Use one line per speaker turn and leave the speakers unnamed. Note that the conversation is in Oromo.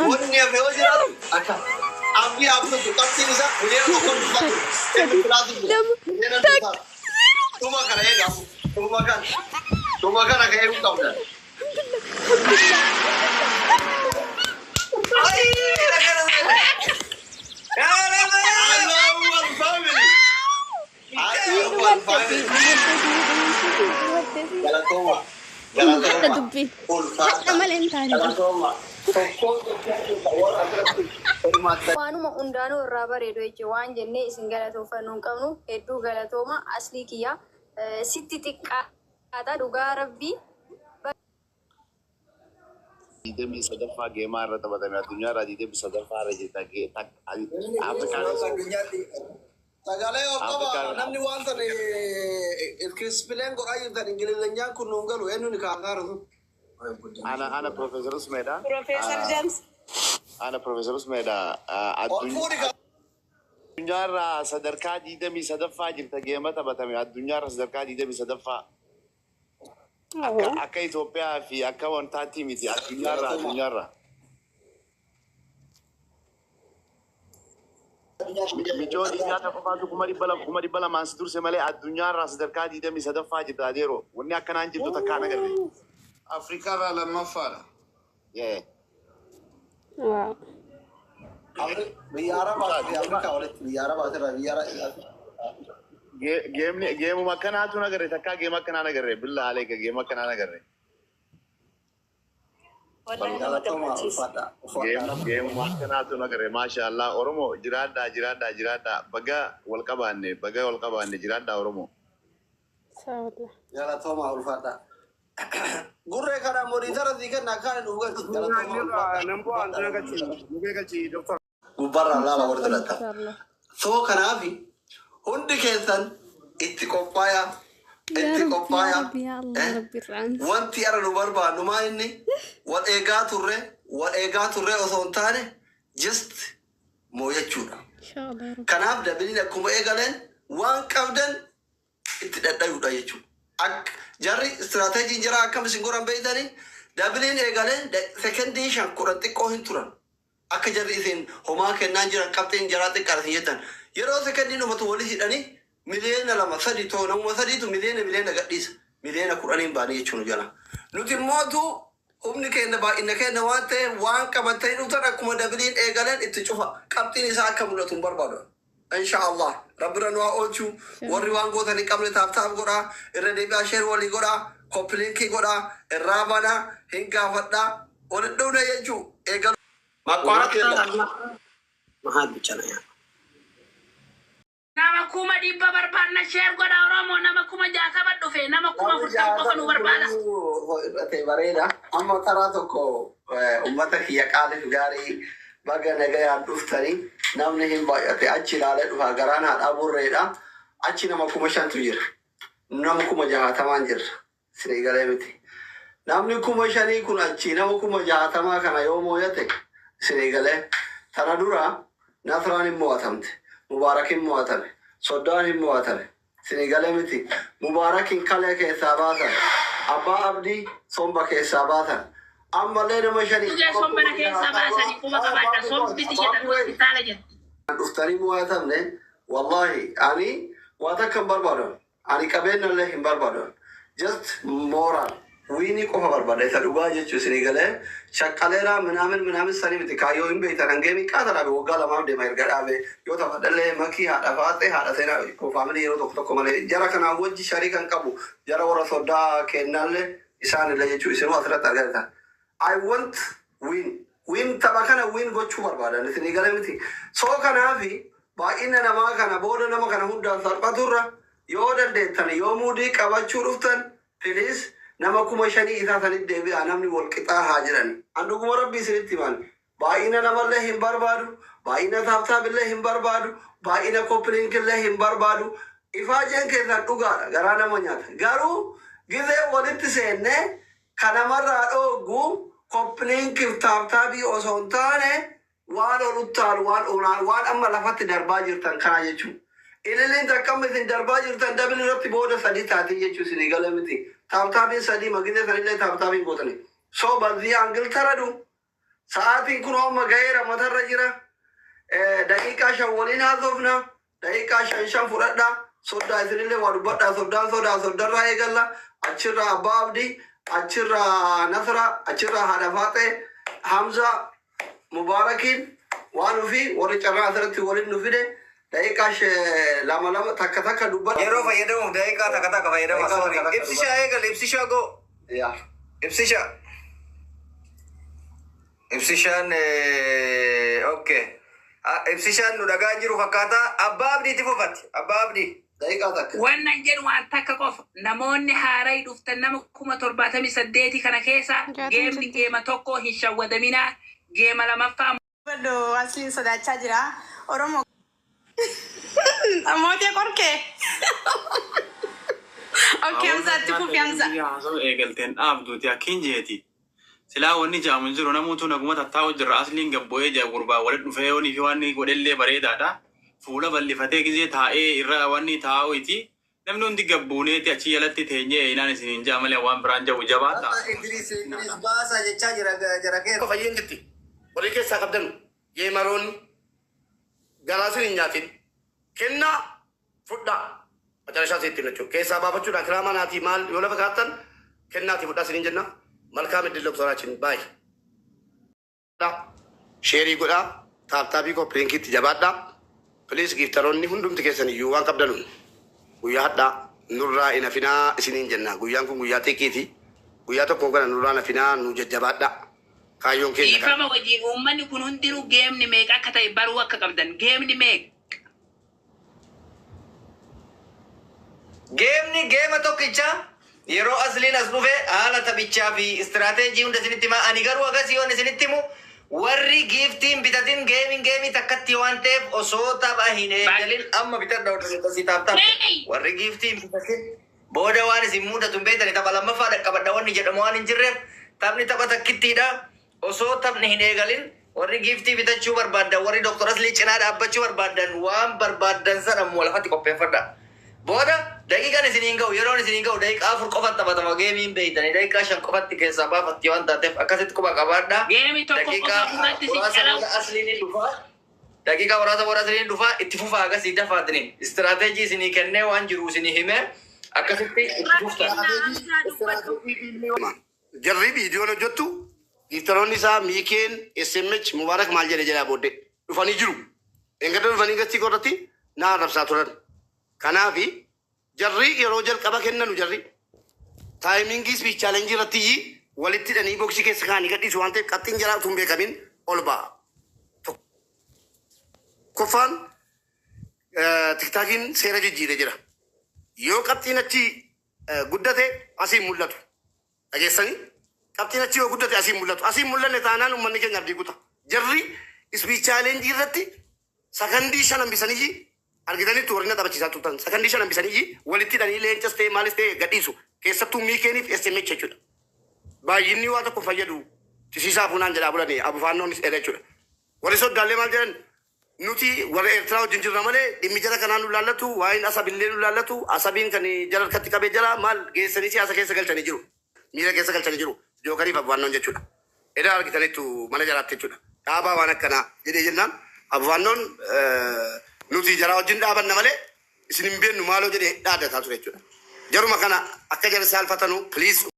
Wanni hafe yoo jiraatu akka abdii abdatu qabxiin isaa miliyoona tokko
3,
dhufaa jira.
2,
Miliyoona
1,
dhufaa. Dhuma kana eegaa. Dhuma kana. Dhuma kana ka eeguu qabda. Allahu Akbar family. Allahu Akbar family. Galatooma.
Hadha
Galatooma.
dubbiin. Hadha
Ulfaata.
malee hin taane.
Galatooma. Tokkoon tokkoon keessa warra asirratti hirmaattan.
Waanuma hundaanuu irraa bareedu jechuudha. Waan jennee isin galatooffannu hin qabnu. Hedduu galatooma aslii kiyya. Sitti xiqqaata dhugaa rabbii.
23ffaa geemaa irra taphatame addunyaa irraa 23ffaa irra jirta Afrikaan
Addunyaatti
Sagalee ol qaba.
Afrikaan
Namni waan sana kirispileen godhaa jirtan Ingilizanyaan kun nuun galu eenyuun kaasaa jiru?
Ana Profeesar Usmeedha.
Profeesar James.
Ana Profeesar Usmeedha.
Ol fuudhi ka.
Addunyaa irraa sadarkaa 23ffaa jirta geema taphatame addunyaa irra sadarkaa 23ffaa akka Itoophiyaa fi akka wantaatti miti addunyaa irraa
Galatooma.
addunyaa irraa. Micoo nyaata qofaatu 200,000 si durse malee addunyaa irraa sadarkaa 23ffaa jirta adeeroo. Wanni akkanaan jirtu takkaan agarre.
Afrikaa irraa lammaffaadha.
Yeah.
Wow.
Biyya Arabaa fi Afrikaa walitti biyya Arabaa irraa biyya Arabaa.
Geemni geemuma akkanaatu nagarre takkaa geema akkanaa nagarre billaa aleeka geema akkanaa nagarre.
Wallahi nama
Galatooma
gammachiisa.
ulfaadha. Ulfaadha.
Geemuma akkanaatu nagarre maasha Allah Oromoo jiraadhaa jiraadhaa jiraadhaa baga wal qabaanne baga wal qabaanne jiraadhaa Oromoo.
Saawwala.
Galatooma ulfaadha. Gurree kana monitor sii kenna akkaan hin dhugan. Galatooma ulfaadha.
Nan bu'aa na galchi nu galchi doktor.
Gubbaarraa laala warri filata.
Inshallah.
So kanaaf hundi keessan itti qophaayaa.
Yaa
Itti
Rabbi, yaa
qophaayaa.
Rabbi, yaa Allah, Rabbi irraan.
Wanti ara nu barbaannu maa inni wal eegaa turre wal eegaa turre osoo hin taane just moo'achuudha.
Inshallah Rabbi.
Kanaaf doubleiin akkuma eegaleen waan qabdan itti dhadhayuudha jechuudha. Ak jarri strategyn jara akkam isin godhan beektanii doubleiin eegaleen sekendii 5 10 xiqqoo hin turan. Akka jarri isin homaa kennaan jiran qabxiin jaraa xiqqaadha isin jettan. Yeroo sekendiin dhumatu walii hidhanii miliyoona 2 3 too namuma sadiitu miliyoona miliyoona gadhiisa. Miliyoona 10n baanii jechuun jala. Nuti mootu humni keenya baay'ina keenya waan ta'eef waan qabatanii dhuftan akkuma doubleiin eegaleen itti cufa. Qabxiin isaa akka mul'atu hin barbaadu. Insha Allah. Rabbirra nu haa oolchu. Warri waan gootan hin qabne tap tap godhaa. Irra deebi'aa share walii godhaa. Copy linkii godhaa. Irraa banaa. Hin gaafadhaa. Walitti dhufne jechuu. Eegalu.
ማቋረጥ መሀል ብቻ ነው ያ።
Nama 100,000 barbaadna share godha Oromoo nama 60,000 dhufe nama kuma
Namni
40 qofa nu barbaada.
Irratti bareeda. Amma karaa tokko uummata kiyya qaaliif gaarii baga nagayaan dhuftanii namni hin baay'ate achi ilaalee dhufa garaan haadhaa burreedha. Achi nama 5,000tu jira. Nama 60,000n jirra. Sinii galee miti. Namni 5,000 kun achi nama 60,000 kana yoo mooyate sinii galee tana dura Nasraan hin mo'atamte. Mubaarak hin mo'atame. Soddaan hin mo'atame. Sinii galee miti. Mubaarakin kalee keessaa baasan. Abbaa Abdii somba keessaa baasan. Ammallee nama shanii.
Dhugee sombana keessaa baasanii quba qabaadha. Sombi jedhan hospitaala jetti.
Dhuftanii mo'atamne wallahi ani waa takka hin barbaadu. Ani qabeenya illee hin barbaadu. Just moral. Winii qofa barbaada. Isa dhugaa jechuu isinii galee shaqqaleeraa minaamin minaamin sanii miti kaayyoo hin beektan hangee miqqaata dhaabe waggaa 2f deema erga dhaabe yoo taphadhallee makii haadha faaxee haadha seenaa family yeroo tokko tokko malee jara kanaan wajji sharii kan qabu jara warra soddaa kennallee isaanillee jechuu isinuu asirratti argatan. I want win. Win tapha kana win gochuu barbaadan isinii galee miti. So kanaafi baay'ina namaa kana booda nama kana hundaan salphaturra yoo dandeettan yoo muudii qabachuu dhuftan please nama 5,000 isaa sanitti deebi'a namni wal qixaa haa jedhani. An dhuguma rabbii isinitti himan. Baay'ina namallee hin barbaadu. Baay'ina tap tapillee hin barbaadu. Baay'ina copy linkillee hin barbaadu. Ifaajeen keessan dhugaadha garaa nama nyaata. Garuu gizee walitti seennee kanamarraa dhooggu copy linkiif tap tapii osoo hin taane waan ol uttaalu waan olaan waan amma lafatti darbaa jirtan kana jechuudha. Ililiin takka amma isin darbaa jirtan double irratti booda sadii taatii jechuu isinii gala miti. Tap tapiin sadii magizee sanillee tap tapiin gootani. So በዚህ angle ተረዱ. Sa'aatiin kun amma ga'eera matarra jira. Daqiiqaa 5 waliin haasofna. Daqiiqaa 5 5 fudhadha. Soddaa isinillee waa dubbadhaa. Soddaan sodaa soddarraa eegalla. Achirraa Abbaa Abdii, achirraa Nasra, achirraa Haadha Faaxee, Hamza, Mubaarakiin waan ofii warri carraa asirratti waliin nu fide daqiiqaa 2 2 takka takka dubbadha.
Yeroo fayyadamuuf daqiiqaa takka takka fayyadama.
Daqiiqaa
Sorry.
takka takka
Ibsishaa eegal, ibsishaa go.
Yaa.
Ibsishaa. Ibsishaan okay. Ibsishaan nu dhagaa jiru fakkaata. Abbaa Abdiitti fufatti. Abbaa Abdii.
Daqiiqaa takka.
Wannan jedhu waan takka qofa, namoonni haaraa dhuftan nama 78,000 kana keessa
68.
Geemni geema tokko hin shawwadaminaa, geema lamaffaa
Baddo asliin sodaachaa jira. Oromoo mootii qorkee. Okay, Hamzaatti fufi, Hamza.
Haasa'u eegalteen dhaabduuti akkiin jeeti. Silaa wanni jaamu hin jiru, namuutu naguma tattaa'u jirra. Asliin gabbu'ee jira, gurbaa walitti dhufee yoonii fi waan godhellee bareedaadha. Fuula bal'ifatee gizee taa'ee irra wanni taa'uuti. Namni hundi gabbuuneeti achi jalatti teenyee inaan isin hin jaa malee waan biraan jahu jabaata.
Idris Idris baasaa jechaa jira jara kee.
Fayyeen jirti. Horii keessaa qabdan geemaroonni garaa sin hin nyaatin. Kennaa fudhaa. Macarashaa sitti jechuudha. Keessaa baafachuudhaan kiraamaa naatii maal yoo lafa kaattan kennaatii fudhaa sinin jenna. መልካም እድል doktoraachin baay. Share godhaa. Tap tapii copy linkiitti jabaadhaa. Please, gifteroonni hundumti keessan iyyuu waan qabdanuun guyyaa hadhaa nurraa hin hafinaa isiniin jenna. Guyyaan kun guyyaa xiqqeeti. Guyyaa tokko kana nurraa hin hafinaa, nu jajjabaadhaa. Kaayyoon keenya kana.
Dhiifama wajjin, uummanni kun hundinuu geemni meeqa akka ta'e baruu akka qabdan, geemni meeqa?
Geemni geema tokkicha yeroo asliin as dhufe haala taphichaa fi istiraateejii hunda isinitti himaa. Ani garuu agasii yoon isinitti himu, warri giftiin bitatin geemiin geemii takkatti waan ta'eef osoo tapha hin eegalin amma bitadha, hordoftoota tap tap. Warri giftiin bitatin booda waan isin mudatu hin beektani, tapha lammaffaa dhaqqabadha wanni jedhamu waan hin jirreef taphni tapha takkittiidha. Osoo taphni hin eegalin warri giftii bitachuu barbaaddan, warri Dr. Aslii cinaa dhaabbachuu barbaaddan, waan barbaaddan sana ammoo lafatti qopheeffadha. Booda daqiiqaan isin hin ga'u, yeroon isin hin ga'u, daqiiqaa 4 qofatti taphatama geemiin beeytanii, daqiiqaa 5 qofatti keessaa baafatti waan taateef akkasitti quba qabaadha.
Geemi tokko
Daqiiqaa
qofa duratti si
muraasa
calawu.
booda asliin ni dhufa. Daqiiqaa muraasa booda asliin ni dhufa, itti fufaa akkasii dafaatiniin. Istiraateejii isinii kennee waan jiru isinii himee akkasitti itti fuftan.
Jarri viidiyoon hojjettu gifteroonni isaa Miikeen SMH Mubaarak maal jedhe jedhaa booddee dhufanii jiru. Engada dhufanii gastii korratti na arrabsaa turan. Kanaafi jarri yeroo jalqaba kennanu jarri timingii speech challenge irratti walitti hidhanii boxii keessa kaanii gadhiisu waan ta'eef qabxiin jaraa utuu hin beekamin ol ba'a. Tokkoffaan, TikTokiin seera jijjiiree jira. Yoo qabxiin achi guddate asiin mul'atu. Dhageessanii? Qabxiin achi yoo guddate asiin mul'atu. Asiin mul'anne taanaan uummanni keenya abdii kuta. Jarri speech challenge irratti sakandii 5 hambisanii argitanitti warri na taphachiisaa turtan. Sakandii 5 hambisanii walitti hidhanii leencas ta'e maalis ta'e gadhiisu. Keessattuu Miikeeniif SMH jechuudha. Baay'inni waa tokko fayyadu. Tisiisaa funaan jedhaa bulanii abufaannoonis dheera jechuudha. Warri soddaallee maal jedhan, nuti warra Eertiraa wajjin jirra malee dhimmi jara kanaa nu laallatu, waa'een asabillee nu laallatu, asabiin kan jara harkatti qabee jara maal geessanii siyaasa keessa galchanii jiru. Miira keessa galchanii jiru. Jookariif abufaannoon jechuudha. Edaa argitaniittu mana jaraatti jechuudha. Dhaabaa waan akkanaa jedhee jennaan abufaannoon nuti jara wajjin dhaabanna malee isin hin beennu maaloo jedhee dhaadataa ture jechuudha. Jaruma kana akka jara saalfatanu please.